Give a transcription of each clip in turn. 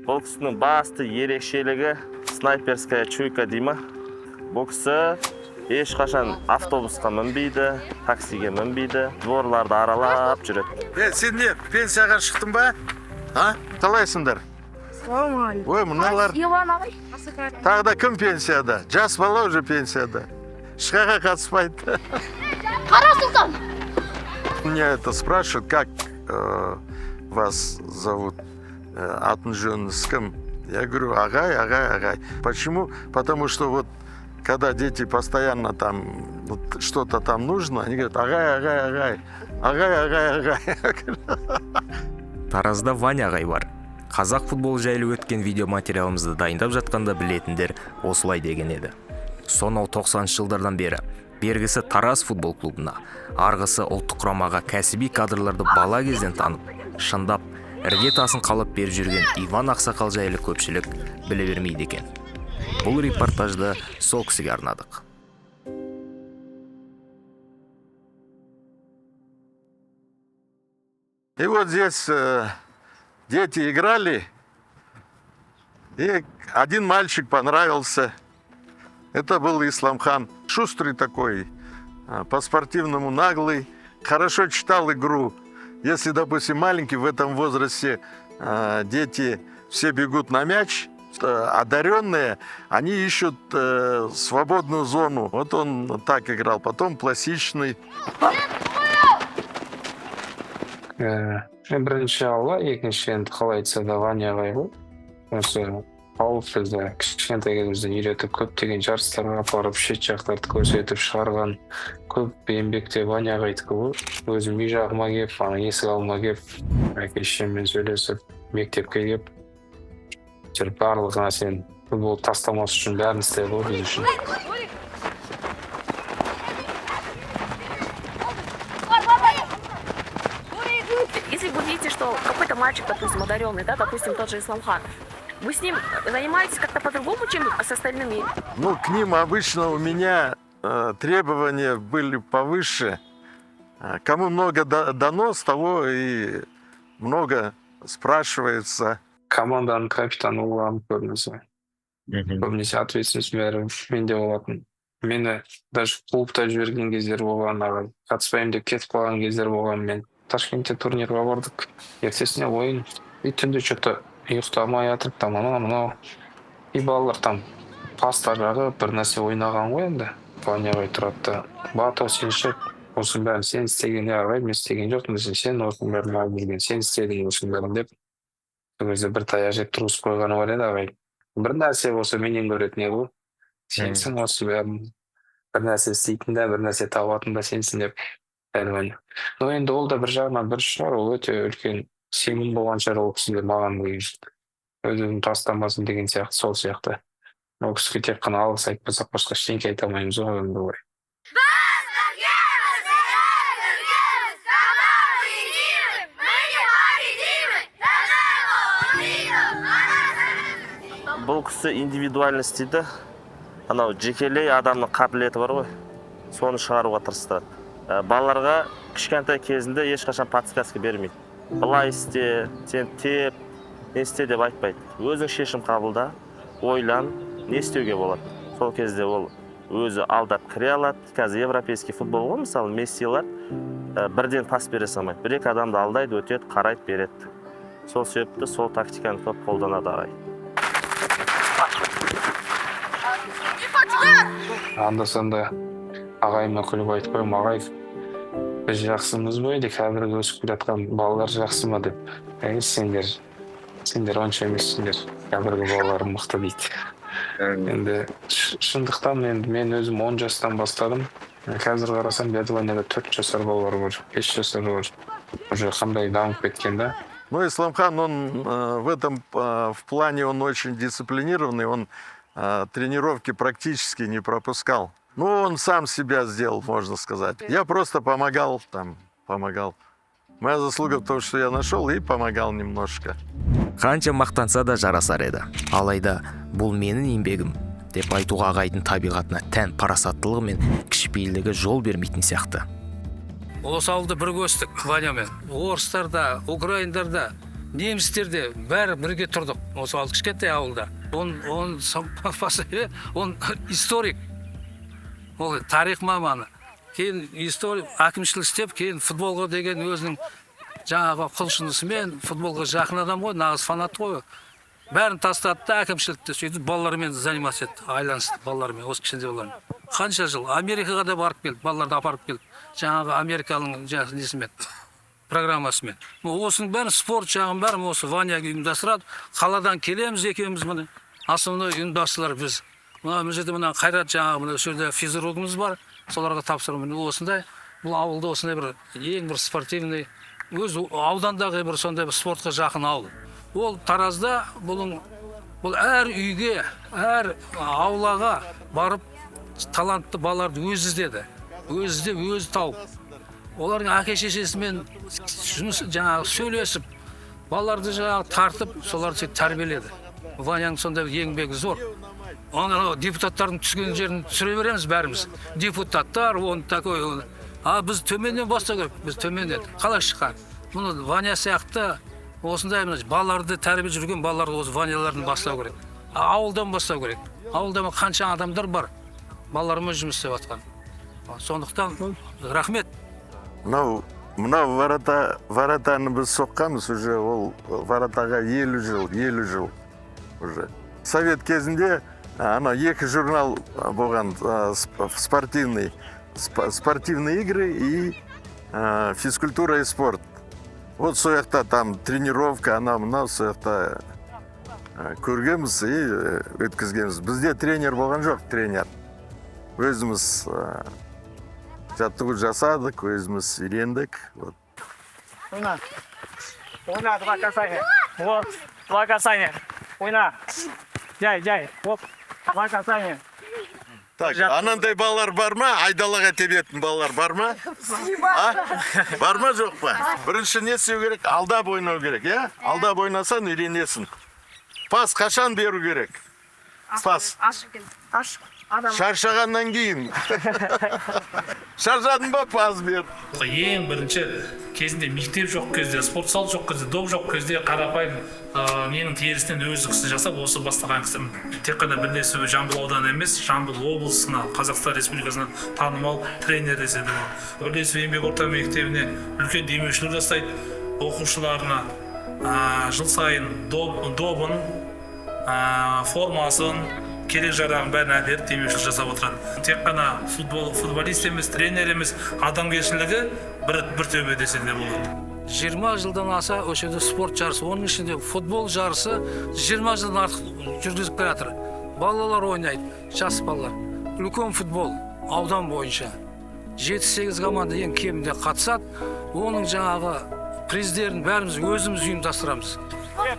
Бұл кісінің басты ерекшелігі снайперская чуйка дей ма. Бұл кісі ешқашан автобусқа мінбейді, таксиге мінбейді, дворларды аралап жүреді. Е, сен не, пенсияға шықтың ба? А? Қалайсыңдар? Ой, мыналар. Иван ағай. Тағы да кім пенсияда? Жас бала уже пенсияда. Ешқайға қатыспайды. Қара Сұлтан. Меня это спрашивают, как вас зовут, атын жөніңіз кім? Я говорю: «Ағай, ағай, ағай». Почему? Потому что вот когда дети постоянно там вот, что-то там нужно, они говорят: «Ағай, ағай, ағай, ағай, ағай, ағай». Таразда Ваня ағай бар. Қазақ футболы жайлы өткен видеоматериалымызды дайындап жатқанда білетіндер осылай деген еді. Сонау 90 жылдардан бері бергісі Тараз футбол клубына, арғысы ұлттық құрамаға кәсіби кадрларды бала кезден танып, шындап, ірге тасын қалап беріп жүрген Иван Ақсақал жайлы көпшілік біле бермейді екен. Бұл репортажды сол кісіге арнадық. И вот здесь дети играли, и один мальчик понравился. Это был Исламхан. Шустрый такой, по-спортивному наглый, хорошо читал игру. Если, допустим, маленький в этом возрасте дети все бегут на мяч, одаренные, они ищут свободную зону. Вот он так играл. Потом пластичный. Бірінші Алла, екінші енді қалай айтса да Ваня ағай ғой. Осы тауып, бізді кішкентай кезімізден үйретіп, көптеген жарыстарға апарып, шет жақтарды көрсетіп шығарған, көп еңбек те Ваня ағайдікі ғой. Өзім үй жағыма келіп, ана есік алдыма келіп, әке шешеммен сөйлесіп, мектепке келіп жүріп, барлығына сен футбол тастамас үшін бәрін істеді ғой біз үшін. Если вы видите, что какой-то мальчик, допустим, одаренный, да, допустим, тот же Исламхан, вы с ним занимаетесь как-то по-другому, чем с остальными? Ну, к ним обычно у меня требования были повыше. А кому много дано, с того и много спрашивается. Команданың капитаны боламын көбінесе. Көбінесе ответственность бәрі менде болатын. Мені даже клубта жіберген кездер болған ағай, қатыспаймын деп кетіп қалған кездер болған. Мен Ташкентте турнирға бардық, ертесіне ойын, и түнде че-то ұйықтамай жатырып, там анау мынау, и балалар там паста жағып, бір нәрсе ойнаған ғой. Енді Ваня ағай тұрады да: «Бато, сен шық, осының бәрін сен істеген». «Е, ағай, мен істеген жоқпын» десем, «Сен осының бәрін алып жүрген, сен істедің осының бәрін», — деп, сол кезде бір таяқ жеп тұрғызып қойғаны бар еді ағай. Бір нәрсе болса, менен көретін еді ғой: «Сенсің осы бәрін, бір нәрсе істейтін де, бір нәрсе табатын да сенсің», — деп бәрін. Но енді ол да бір жағынан дұрыс шығар, ол өте үлкен сенім болған шығар ол кісіде маған деген, өз өзін тастамасын деген сияқты. Сол сияқты ол кісіге тек қана алғыс айтпасақ, басқа ештеңке айта алмаймыз ғой өмір бойы. Біргеміз, біргеміз, едины, мы непобедимы. Бұл кісі индивидуальность дейді, анау жекелей адамның қабілеті бар ғой, соны шығаруға тырыстырады. Балаларға кішкентай кезінде ешқашан подсказка бермейді, былай істе, сен теп, не істе деп айтпайды. Өзің шешім қабылда, ойлан, не істеуге болады. Сол кезде ол өзі алдап кіре алады. Қазір европейский футбол ғой, мысалы, Мессилар бірден пас бере салмайды, бір екі адамды алдайды, өтеді, қарайды, береді. Сол себепті сол тактиканы көп қолданады ағай. Анда санда ағайыма күліп айтып қоямын: «Ағай, біз жақсымыз ба или қазіргі өсіп келе жатқан балалар жақсы ма?» — деп. «Әй, сендер онша емессіңдер, қазіргі балалар мықты», — дейді. Енді шындықтан енді мен өзім 10 жастан бастадым. Қазір қарасам, дядя Ваняда 4 жасар балалар бар, 5 жасар бар, уже қандай дамып кеткен да. Ну, Исламхан, он в этом в плане он очень дисциплинированный, он тренировки практически не пропускал. Ну, он сам себя сделал, можно сказать. Я просто помогал там, помогал. Моя заслуга в том, что я нашел и помогал немножко. Қанша мақтанса да жарасар еді. Алайда бұл менің еңбегім деп айтуға ағайдың табиғатына тән парасаттылығы мен кішіпейілдігі жол бермейтін сияқты. Осы ауылда бірге өстік Ванямен. Орыстар да, украиндар да. Немістер де, бәрі бірге тұрдық осы ал кішкентай ауылда. Он сам по себе, он историк, ол тарих маманы. Кейін историк, әкімшілік істеп, кейін футболға деген өзінің жаңағы құлшынысымен, футболға жақын адам ғой, нағыз фанат қой. Бәрін тастады да әкімшілікті, сөйтіп балалармен заниматься етті, айланысты балалармен, осы кішкентай балалармен. Қанша жыл Америкаға да барып келді, балаларды апарып келді жаңағы Американың жаңағы несімен, программасымен. Осының бәрін, спорт жағын бәрін осы Ваня ұйымдастырады. Қаладан келеміз екеуміз, міне, основной ұйымдастырушылар біз. Мына жерде, мына Қайрат, жаңағы мына осы жерде физругымыз бар, соларға тапсыру. Міне, осындай бұл ауылда осындай бір ең бір спортивный, өз аудандағы бір сондай бір спортқа жақын ауыл. Ол Таразда бұның, бұл әр үйге, әр аулаға барып, талантты балаларды өзі іздеді, өзі іздеп, өзі тауып, олардың әке шешесімен жұмыс, жаңағы сөйлесіп, балаларды жаңағы тартып, соларды сөйтіп тәрбиеледі. Ваняның сондай бір еңбегі зор. Оны анау депутаттардың түскен жерін түсіре береміз бәріміз, депутаттар, он такой, он. А біз төменнен бастау керек. Біз төменнен қалай шыққан? Мұны Ваня сияқты осындай мына балаларды тәрбие жүрген балаларды осы Ванялардан бастау керек. А, ауылдан бастау керек. Ауылда қанша адамдар бар балалармен жұмыс істеп жатқан. Сондықтан рахмет. Мынау воротаны біз соққанбыз уже, ол воротаға 50 жыл, 50 жыл уже. Совет кезінде анау екі журнал болған, спортивный, спортивные игры и физкультура и спорт. Вот сол жақта там тренировка, анау мынау сол жақта көргенбіз и өткізгенбіз. Бізде тренер болған жоқ, тренер. Өзіміз жаттығу жасадық, өзіміз үйрендік. Вот. Ойна. Ойна, два касания. Вот, два касания. Ойна. Жай, жай. Оп. Два касания. Так, анандай балалар бар ма? Айдалаға тебетін балалар бар ма? А? Бар ма, жоқ па? Бірінші не істеу керек? Алдап ойнау керек, иә? Алдап ойнасаң, үйренесің. Пас қашан беру керек? Пас. Ашық екен. Ашық. Адам. Шаршағаннан кейін. Шаршадың ба, пас бер. Ең бірінші кезінде мектеп жоқ кезде, спорт зал жоқ кезде, доп жоқ кезде қарапайым ненің терісінен өзі кісі жасап, осы бастаған кісі. Тек қана Бірлесіп Жамбыл ауданы емес, Жамбыл облысына, Қазақстан Республикасына танымал тренер десе де болады. Бірлесіп Еңбек орта мектебіне үлкен демеушілік жасайды оқушыларына. Жыл сайын добын, формасын, керек жарағын бәрін әперіп, демеушілік жасап отырады. Тек қана футболист емес, тренер емес, адамгершілігі бір төбе десе де болады. 20 жылдан аса осы жерде спорт жарысы, оның ішінде футбол жарысы 20 жылдан артық жүргізіп келе жатыр. Балалар ойнайды, жас балалар. Үлкен футбол аудан бойынша жеті сегіз команда ең кемінде қатысады. Оның жаңағы приздерін бәріміз өзіміз ұйымдастырамыз.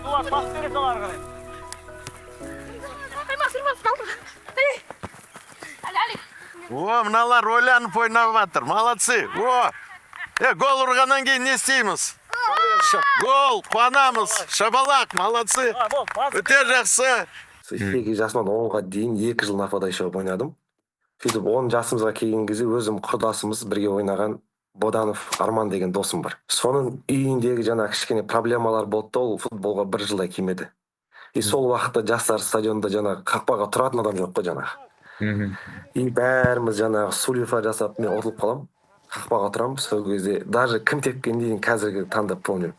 Дулат, пас бере сал ары қарай. Аймас, Аймас, қалды. Ей. Али, Али. О, мыналар ойланып ойнап жатыр. Молодцы. О! Гол ұрғаннан кейін не істейміз? Гол, қуанамыз. Шабалақ, молодцы. Өте жақсы. 8 жасымнан 10-ға дейін 2 жыл нападающий болып ойнадым. Сөйтіп 10 жасымызға келген кезде өзім құрдасымыз, бірге ойнаған Боданов Арман деген досым бар, соның үйіндегі жаңағы кішкене проблемалар болды да, ол футболға бір жылдай келмеді. И сол уақытта Жастар стадионында жаңағы қақпаға тұратын адам жоқ қой жаңағы. И бәріміз жаңағы сулифа жасап, мен ұтылып қаламын, қақпаға тұрамын. Сол кезде даже кім тепкенін дейін қазіргі таңда помню,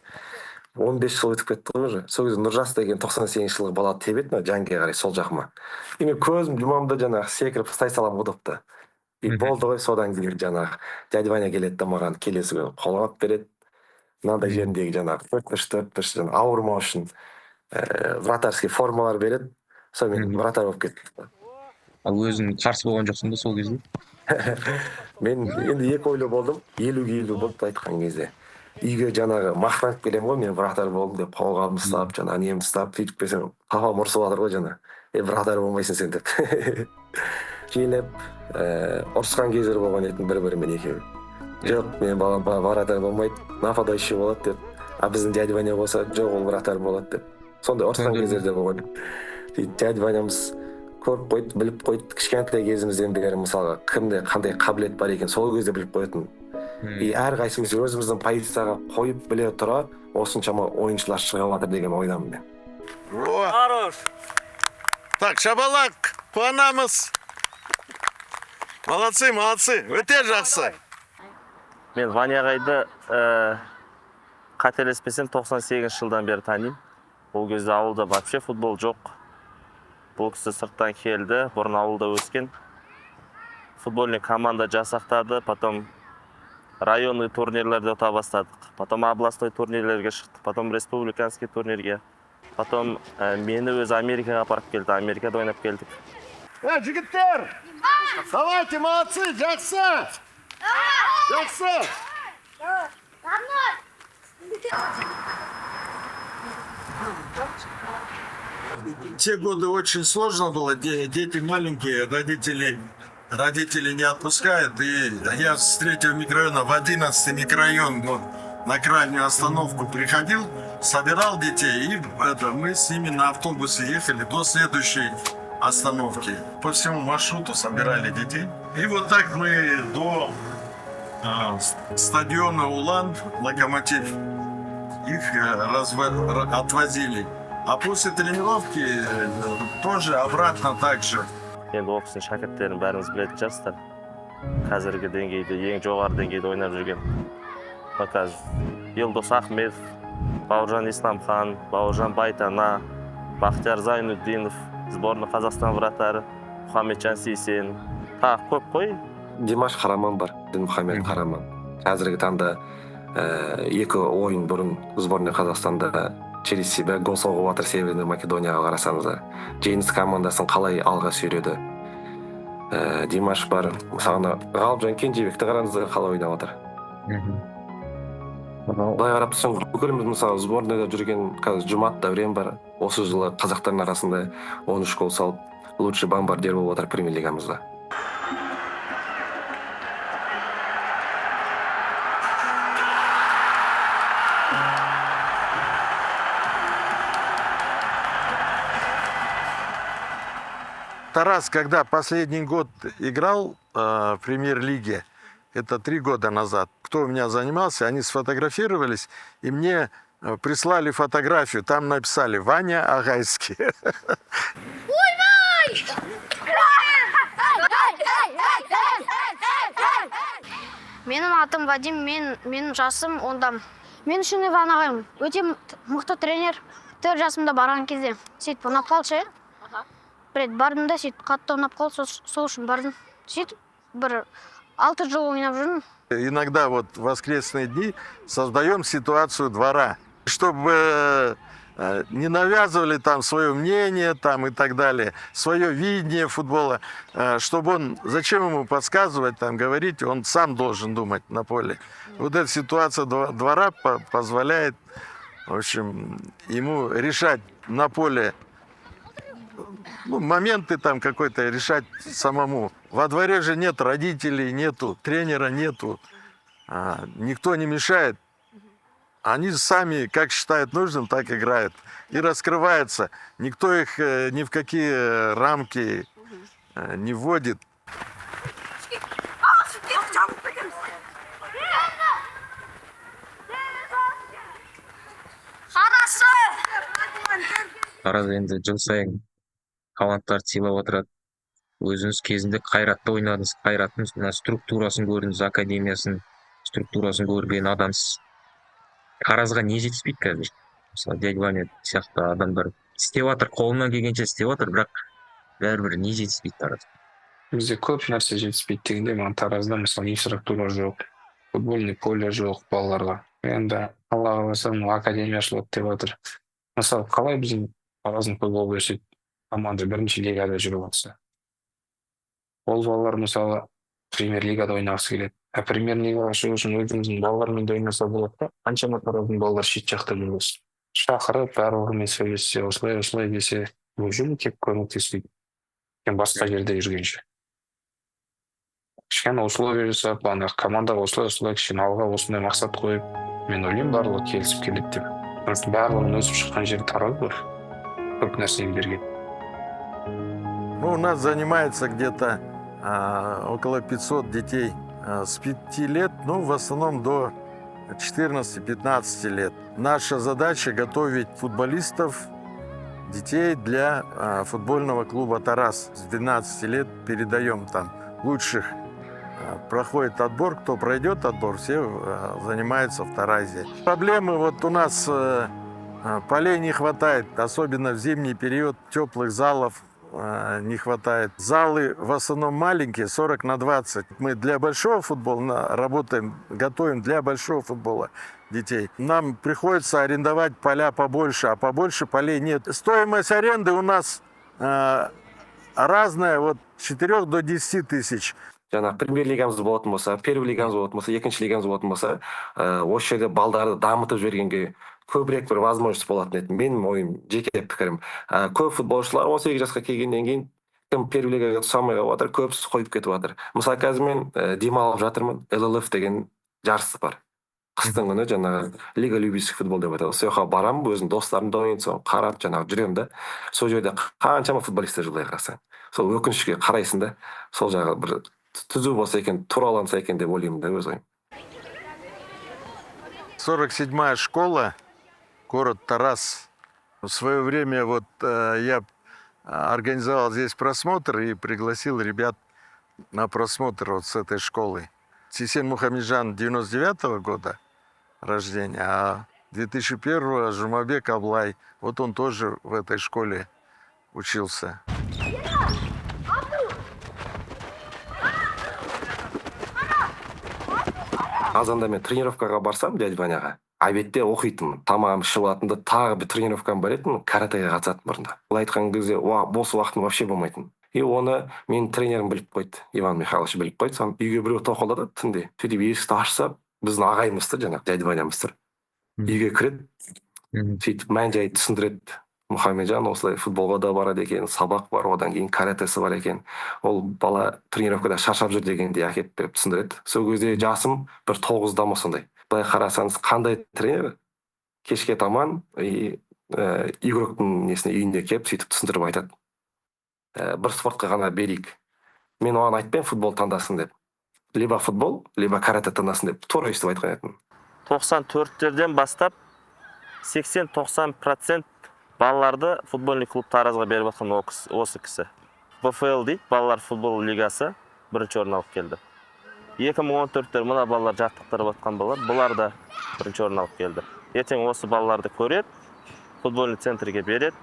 15 жыл өтіп кетті ғой уже. Сол кезде Нұржас деген 98-жылғы бала тебеді мына жәңге қарай, сол жағыма. И мен көзімді жұмамын да, жаңағы секіріп ұстай саламын ғой допты. И болды ғой. Содан кейін жаңағы дядя Ваня келеді да, маған келесі күні қолғап береді, мынандай жеріндегі жаңағы төрт бұрыш, төрт бұрыш, жаңағы ауырмау үшін вратарский формалар береді. Сонымен вратарь болып кеттім. Ал өзің қарсы болған жоқсың ба сол кезде? Мен енді екі ойлы болдым, 50-ге 50 болды. Айтқан кезде үйге жаңағы мақтанып келемін ғой, мен вратарь болдым деп, қолғабымды ұстап, жаңағы немді ұстап. Сөйтіп келсем, папам ұрысып жатыр ғой жаңа: «Е, вратарь болмайсың сен», — деп. Келіп ұрысқан кездер болған еді бір бірімен екеуі: «Жоқ, менің балам вратарь болмайды, нападающий болады», — деп. А біздің дядя Ваня болса: «Жоқ, ол вратарь болады», — деп. Сондай ұрысқан кездер де болған. Сөйтіп дядя Ванямыз көріп қойды, біліп қойды кішкентай кезімізден бері, мысалға, кімде қандай қабілет бар екенін сол кезде біліп қоятын. И әрқайсымыз өзіміздің позицияға қойып біле тұра, осыншама ойыншылар шығып жатыр деген ойдамын мен. О! Хорош! Так, шапалақ, қуанамыз. Молодцы, молодцы, өте жақсы. Мен Ваня ағайды, қателеспесем, 98 жылдан бері танимын. Ол кезде ауылда вообще футбол жоқ. Бұл кісі сырттан келді, бұрын ауылда өскен. Футбольный команда жасақтады, потом районный турнирлерде ұта бастадық. Потом областной турнирлерге шықтық, потом республиканский турнирге. Потом мені өзі Америкаға апарып келді, Америкада ойнап келдік. Э, жігіттер! Давайте, молодцы, жақсы! Жақсы! За мной! Те годы очень сложно было, дети маленькие, родители не отпускают. И я с третьего микрорайона в 11-й микрорайон, вот, на крайнюю остановку приходил, собирал детей, и это, мы с ними на автобусе ехали до следующей остановки. По всему маршруту собирали детей. И вот так мы до стадиона «Улан», «Локомотив», их отвозили. А после тренировки тоже обратно так же. Енді ол кісінің шәкірттерін бәріңіз білетін шығарсыздар. Қазіргі деңгейде, ең жоғары деңгейде ойнап жүрген. Мына қазір Елдос Ахметов, Бауыржан Исламхан, Бауыржан Байтана, Бақтияр Зайнутдинов, сборная Қазақстан вратары, Мұхамеджан Сейсен, тағы көп қой. Димаш Қараман бар, Дінмұхамед Қараман. Қазіргі таңда екі ойын бұрын сборная Қазақстанда через себя гол соғып жатыр Северный Македонияға, қарасаңыздар. Жеңіс командасын қалай алға сүйреді. Димаш бар, мысалы, ана Ғалымжан Кенжебекті қараңыздар, қалай ойнап жатыр. Былай қарап тұрсаң, бүкіліміз, мысалы, сборныйда жүрген қазір Жұмат Дәурен бар. Осы жылы қазақтардың арасында 13 гол салып, лучший бомбардир болып отыр премьер лигамызда. Тараз, когда последний год играл в премьер-лиге, это 3 года назад, кто у меня занимался, они сфотографировались, и мне прислали фотографию, там написали «Ваня Агайский». Ойбай! Менің атым Вадим, менің жасым 10-да. Мен үшін Иван ағайым өте мықты тренер. 4 жасымда барған кезде сөйтіп ұнап қалды ше. Бір рет бардым да, сөйтіп қатты ұнап қалды, сол үшін бардым. Сөйтіп бір 6 жыл ойнап жүрмін. Иногда вот в воскресные дни создаем ситуацию двора, чтобы не навязывали там свое мнение там и так далее, свое видение футбола, чтобы он, зачем ему подсказывать, там говорить, он сам должен думать на поле. Вот эта ситуация двора позволяет, в общем, ему решать на поле, ну, моменты там какой-то решать самому. Во дворе же нет родителей, нету, тренера нету, никто не мешает. Они сами, как считают нужным, так играют. И раскрываются. Никто их ни в какие рамки не вводит. Хорошо! Тараз енді жыл сайын таланттарды сыйлап отырады. Өзіңіз кезінде Қайратта ойнадыңыз, Қайраттың мына структурасын көрдіңіз, академиясын, структурасын көрген адамсыз. Таразға не жетіспейді қазір? Мысалы, дядя Ваня сияқты адамдар істеп жатыр, қолынан келгенше істеп жатыр, бірақ бәрібір не жетіспейді Таразға? Бізде көп нәрсе жетіспейді дегенде, маған Таразда, мысалы, инфраструктура жоқ, футбольный поле жоқ балаларға. Енді Алла қаласа, мынау академия ашылады деп жатыр. Мысалы, қалай біздің Тараздың футбол өседі, команда бірінші лигада жүріп жатса, ол балалар, мысалы, премьер лигада ойнағысы келеді. А премьер лигаға шығу үшін өзіміздің балалармен де ойнаса болады да. Қаншама Тараздың балалары шет жақта жүр. Шақырып, барлығымен сөйлессе, осылай осылай десе, неужели келіп көмектеспейді? Сен басқа жерде жүргенше, кішкене условия жасап, ана командаға осылай осылай, кішкене алға осындай мақсат қойып, мен ойлаймын, барлығы келісіп келеді деп. Потому что барлығының өсіп шыққан жері Тараз ғой, көп нәрсені берген. Ну, у нас занимается где-то около 500 детей. С 5 лет, ну, в основном до 14-15 лет. Наша задача готовить футболистов, детей для футбольного клуба «Тараз». С 12 лет передаем там лучших. Проходит отбор, кто пройдет отбор, все занимаются в Таразе. Проблемы вот у нас полей не хватает, особенно в зимний период, теплых залов не хватает. Залы в основном маленькие, 40 на 20. Мы для большого футбола работаем, готовим для большого футбола детей. Нам приходится арендовать поля побольше, а побольше полей нет. Стоимость аренды у нас разная, от 4 до 10 тысяч. Жаңағы премьер лигамыз болатын болса, первый лигамыз болатын болса, екінші лигамыз болатын болса, осы жерде балдарды дамытып жібергенге көбірек бір возможность болатын еді, менің ойым, жеке пікірім. Көп футболшылар 18 жасқа келгеннен кейін кім первый лигаға түсе алмай қалып жатыр, көбісі қойып кетіп жатыр. Мысалы, қазір мен демалып жатырмын. ЛЛФ деген жарыс бар қыстың күні, жаңағы лига любительский футбол деп айтады. Сол жаққа барамын, өзімнің достарым да ойнайды, соны қарап жаңағы жүремін да. Сол жерде қаншама футболисттер жүр, былай қарасаң. Сол өкінішке қарайсың да, сол жағы бір түзу болса екен, тураланса екен деп ойлаймын да, өз ойым. 47-я школа, город Тараз. В свое время вот я организовал здесь просмотр и пригласил ребят на просмотр вот с этой школы. Сисен Мухамеджан 99 года рождения, а 2001 Жумабек Аблай. Вот он тоже в этой школе учился. Азанда мен тренировкаға барсам, дядя Ваняға, обедте оқитынмын, тамағымды ішіп алатынмын да, тағы бір тренировкам бар еді, каратэге қатысатынмын бұрында. Былай айтқан кезде, бос уақытым вообще болмайтын. И оны менің тренерім біліп қойды, Иван Михайлович біліп қойды. Соны үйге біреу тоқылдады түнде. Сөйтіп есікті ашса, біздің ағайымыз тұр, жаңағы дядя Ванямыз тұр. Үйге кіреді, сөйтіп мән жайды түсіндіреді: Мұхамеджан осылай футболға да барады екен, сабақ бар, одан кейін каратэсы бар екен, ол бала тренировкада шаршап жүр дегендей әкеліп беріп түсіндіреді. Сол кезде жасым бір 9-да ма, сондай. Былай қарасаңыз, қандай тренер кешке таман и игроктың несіне, үйіне келіп, сөйтіп түсіндіріп айтады. Бір спортқа ғана берейік. Мен оған айтпаймын футбол таңдасын деп, либо футбол, либо каратэ таңдасын деп, тура өйстіп айтқан едім. 94-терден бастап 80-90% балаларды футбольный клуб Таразға беріп жатқан осы кісі. БФЛ дейді, балалар футбол лигасы, бірінші орын алып келді. 2014-тер мына балалар жаттықтырып жатқан балалар, бұлар да бірінші орын алып келді. Ертең осы балаларды көреді, футбольный центрге береді.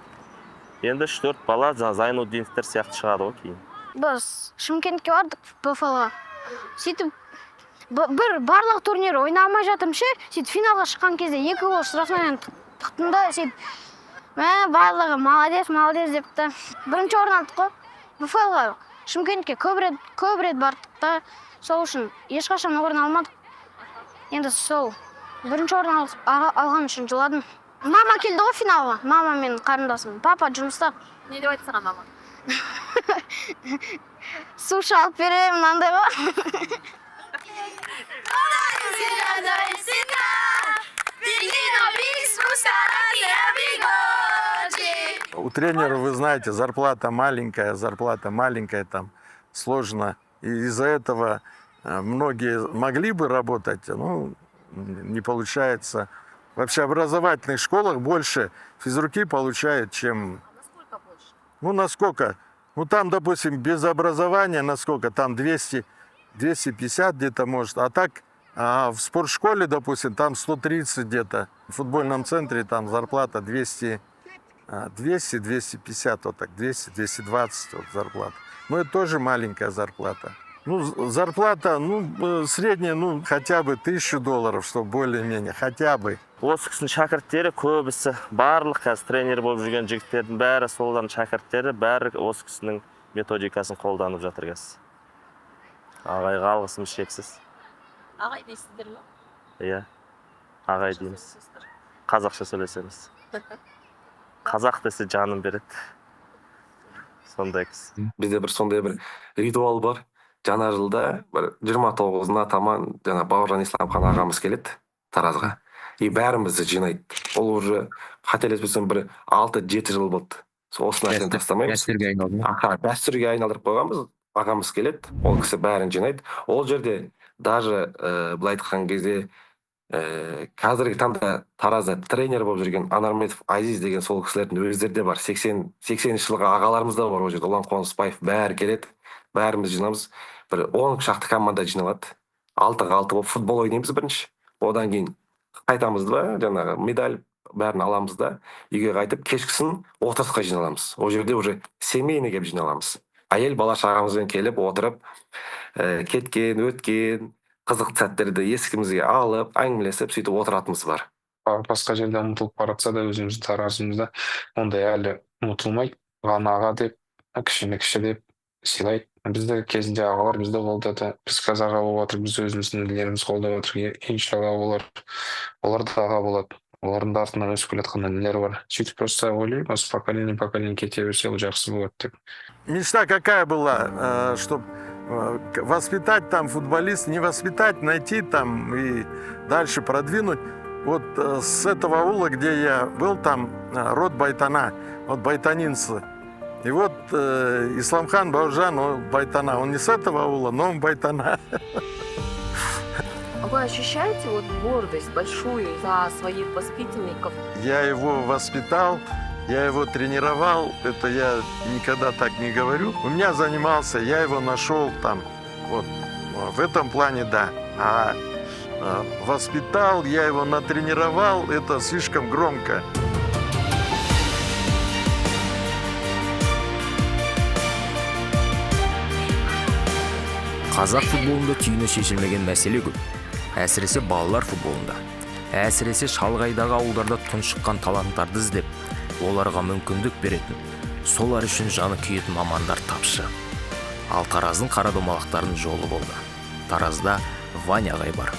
Енді 3-4 бала жаңа Зайнуддиновтер сияқты шығады ғой кейін. Біз Шымкентке бардық БФЛ-ға. Сөйтіп бір барлық турнир ойнай алмай жатырмын ше. Сөйтіп финалға шыққан кезде екі гол штрафнойдан тықтым да, сөйтіп мә, барлығы «молодец, молодец» деп та, бірінші орын алдық қой. БФЛ-ға Шымкентке көп рет, көп рет бардық та, сол үшін ешқашан орын алмадық. Енді сол бірінші орын алған үшін жыладым. Мама келді ғой финалға, мама мен қарындасым, папа жұмыста. Не деп айтты саған мама? Суши алып беремін, мынандай ғой. У тренера, вы знаете, зарплата маленькая, там сложно. И из-за этого многие могли бы работать, ну, не получается. Вообще образовательных школах больше физруки получают, чем... Насколько больше? Ну, насколько? Ну, там, допустим, без образования, насколько? Там 200, 250 где-то может. А так, в спортшколе, допустим, там 130 где-то. В футбольном центре там зарплата 200, 200, 250, вот так, 200, 220 вот зарплата. Но это тоже маленькая зарплата. Ну, зарплата, ну, средняя, ну, хотя бы 1000 долларов, чтобы более-менее, хотя бы. Осы кісінің шәкірттері көбісі, барлық қазір тренер болып жүрген жігіттердің бәрі солардың шәкірттері, бәрі осы кісінің методикасын қолданып жатыр қазір. Ағайға алғысымыз шексіз. Ағай дейсіздер ме? Иә, ағай дейміз. Қазақша сөйлесеміз. Қазақ десе жанын береді, сондай кісі. Бізде бір сондай бір ритуал бар: жаңа жылда бір 29-ына таман жаңа Бауыржан Исламхан ағамыз келеді Таразға и бәрімізді жинайды. Ол уже, қателеспесем, бір 6-7 жыл болды. Сол осы нәрсені тастамаймыз. Дәстүрге айналды ма? Аха, дәстүрге айналдырып қойғанбыз. Ағамыз келеді, ол кісі бәрін жинайды ол жерде. Даже былай айтқан кезде, қазіргі таңда Таразда тренер болып жүрген Анарметов Азиз деген сол кісілердің өздері де бар. 80-ші жылғы ағаларымыз да бар ол жерде, Ұлан Қонысбаев, бәрі келеді. Бәріміз жиналамыз, бір 10 шақты команда жиналады. 6-ға 6 болып футбол ойнаймыз бірінші. Одан кейін қайтамыз да, жаңағы медаль бәрін аламыз да, үйге қайтып, кешкісін отырысқа жиналамыз. Ол жерде уже семейный келіп жиналамыз, әйел, бала шағамызбен келіп отырып, кеткен өткен қызықты сәттерді есімізге алып, әңгімелесіп, сөйтіп отыратынымыз бар. Басқа жерде ұмытылып бара жатса да, өзіміздің Таразымызда ондай әлі ұмытылмайды. Ағаны аға деп, кішіні кіші деп сыйлайды. Бізді кезінде ағалар бізді қолдады, біз қазір аға болып жатырмыз, біз өзіміздің інілерімізді қолдап жатырмыз. Иншалла, олар да аға болады, олардың да артынан өсіп келе жатқан інілер бар. Сөйтіп, просто ойлаймын, осы поколение поколение кете берсе, ол жақсы болады деп. Мечта какая была, чтобы воспитать там футболист, не воспитать, найти там и дальше продвинуть. Вот с этого аула, где я был, там род Байтана, вот байтанинцы. И вот Исламхан Баужан, он Байтана, он не с этого аула, но он Байтана. Вы ощущаете вот гордость большую за своих воспитанников? Я его воспитал, я его тренировал, это я никогда так не говорю. У меня занимался, я его нашел там, вот, в этом плане да. А воспитал, я его натренировал, это слишком громко. Қазақ футболында түйіні шешілмеген мәселе көп, әсіресе балалар футболында. Әсіресе шалғайдағы ауылдарда тұншыққан таланттарды іздеп, оларға мүмкіндік беретін, солар үшін жаны күйетін мамандар тапшы. Ал Тараздың қара домалақтарының жолы болды. Таразда Ваня ағай бар.